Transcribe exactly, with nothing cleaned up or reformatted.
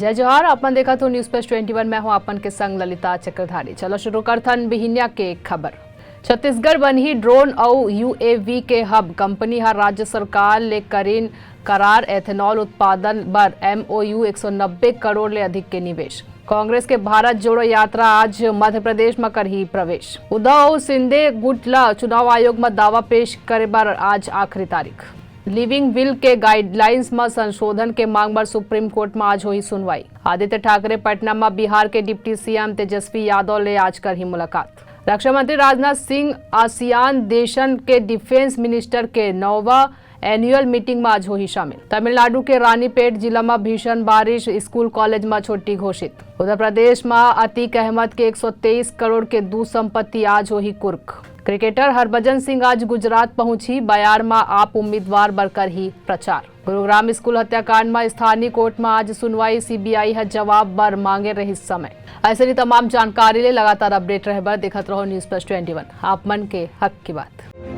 जय जोहार, अपन देखत हो News Plus ट्वेंटी वन, मैं हूं अपन के संग ललिता चक्रधारी। चलो शुरू करथन बिहिनिया के खबर। छत्तीसगढ़ बनही ड्रोन अउ यूएवी के हब, कंपनी ह राज्य सरकार ले करिन करार, एथेनॉल उत्पादन बर एमओयू एक सौ नब्बे करोड़ ले अधिक के निवेश। कांग्रेस के भारत जोड़ो यात्रा आज मध्य प्रदेश म करही प्रवेश। उद्धव अउ शिंदे गुट ल चुनाव आयोग म दावा पेश करे बर आज आखिरी तारीख। लिविंग विल के गाइडलाइंस म संशोधन के मांग बर सुप्रीम कोर्ट म आज होही सुनवाई। आदित्य ठाकरे पटना म बिहार के डिप्टी सीएम तेजस्वी यादव ले आज करही मुलाकात। रक्षा मंत्री राजनाथ सिंह आसियान देशन के डिफेंस मिनिस्टर के नौवा एनुअल मीटिंग म आज होही शामिल। तमिलनाडु के रानीपेट जिला म भीषण बारिश, स्कूल कॉलेज म छुट्टी घोषित। उत्तर प्रदेश म अतीक अहमद के एक सौ तेईस करोड़ के दू संपत्ति आज होही कुर्क। क्रिकेटर हरभजन सिंह आज गुजरात पहुंची, बयार म आप उम्मीदवार बर करही प्रचार। गुरुग्राम स्कूल हत्याकांड म स्थानीय कोर्ट म आज सुनवाई, सीबीआई ह जवाब बर मांगे रहिस समय। अइसने तमाम जानकारी ले लगातार अपडेट रहे बर देखत रहो News Plus ट्वेंटी वन, आप मन के हक की बात।